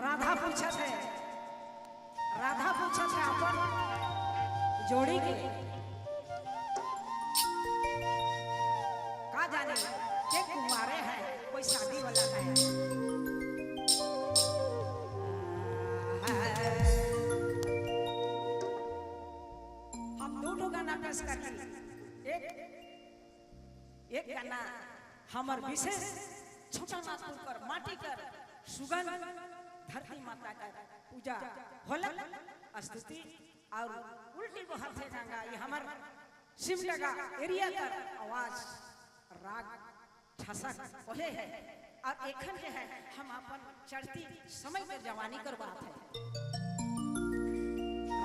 राधा पूछत है, राधा पूछत है अपन जोड़ी के, का जाने के कुंवारे हैं, कोई शादी वाला है। हम दो दो गाना पेश करती। एक एक गाना हमार विशेष छोटा नागपुर कर माटी कर सुगंध धरती माता का पूजा होला स्तुति और उल्टी को हाथे गंगा, ये हमार सिमडेगा एरिया कर आवाज राग ठसक ओहे है। और एखन जो है हम अपन चढ़ती समय पर जवानी कर बात है,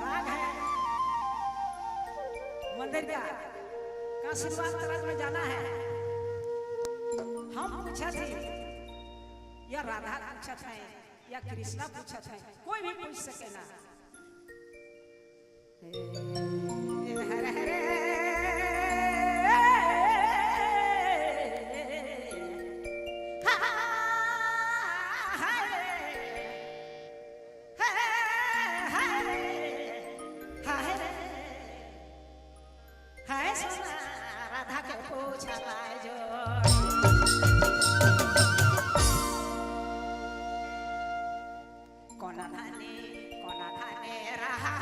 राग है मंदिर का शुरुआत तरह में जाना है। हम पूछा थी या राधा पूछा है या कृष्णा पूछा है, कोई भी पूछ सके ना। हरे हरे राधा के पूछा जो कोना धाने रहा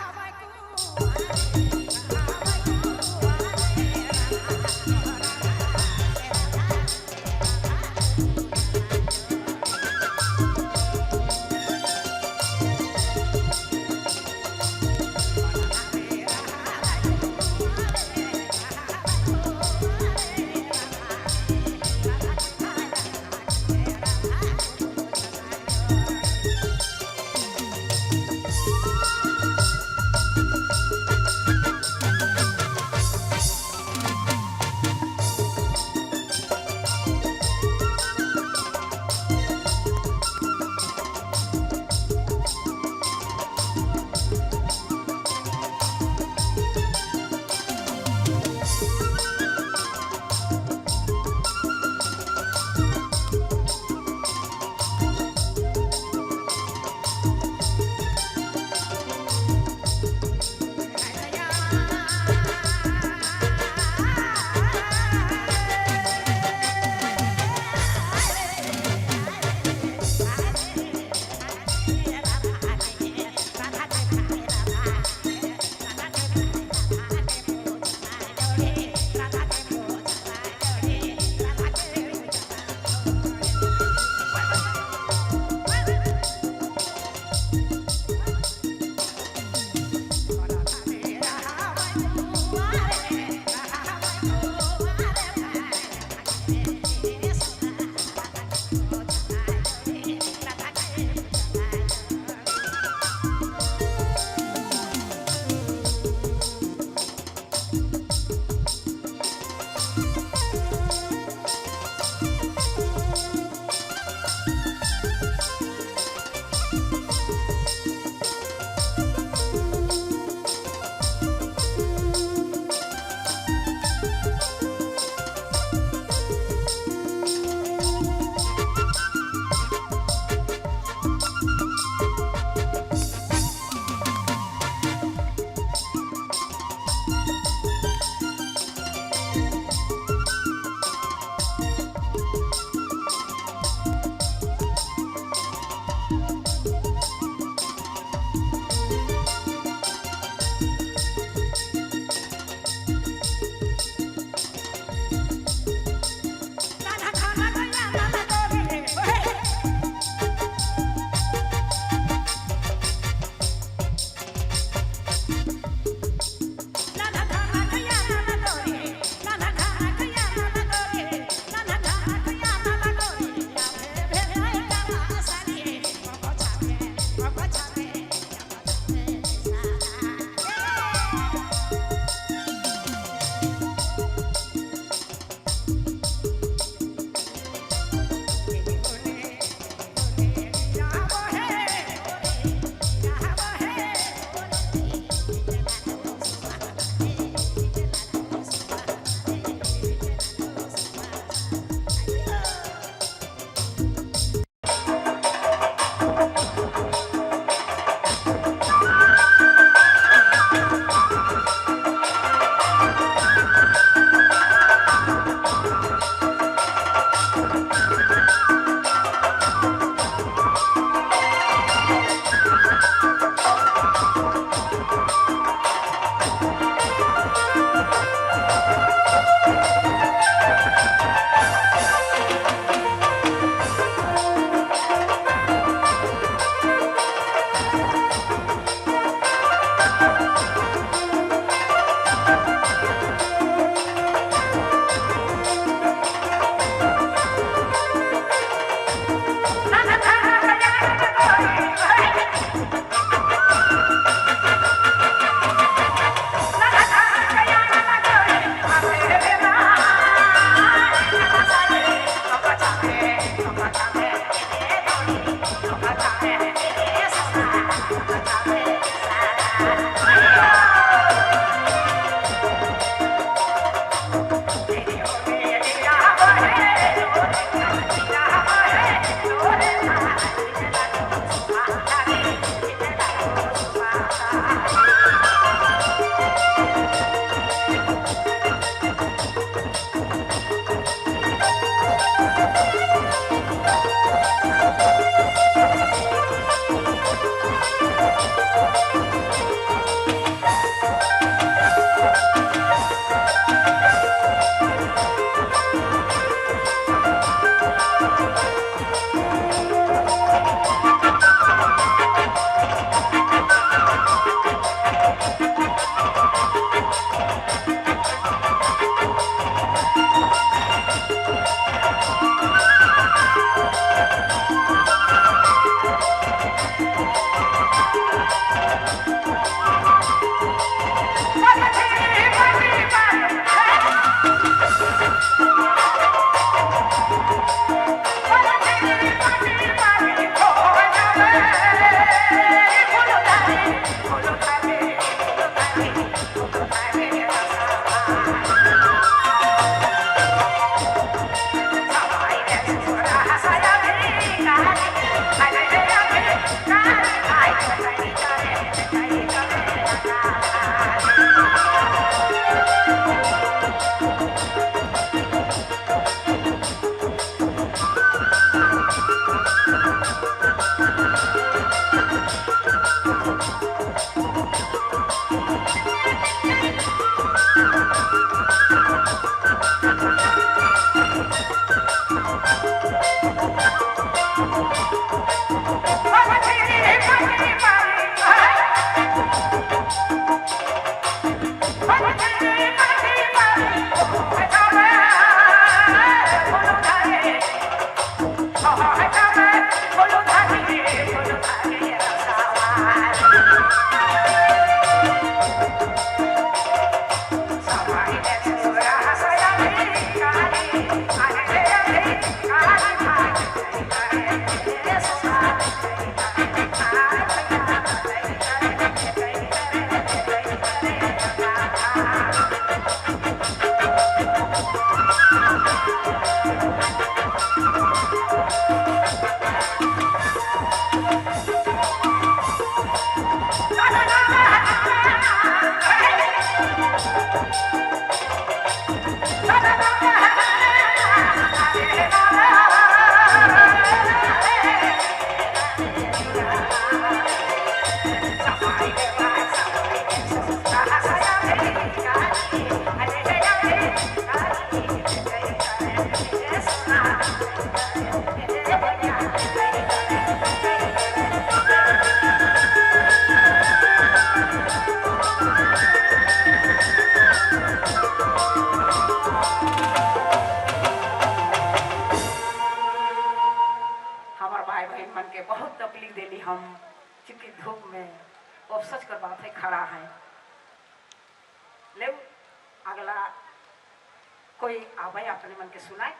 कोई आवे अपने मन के सुनाए।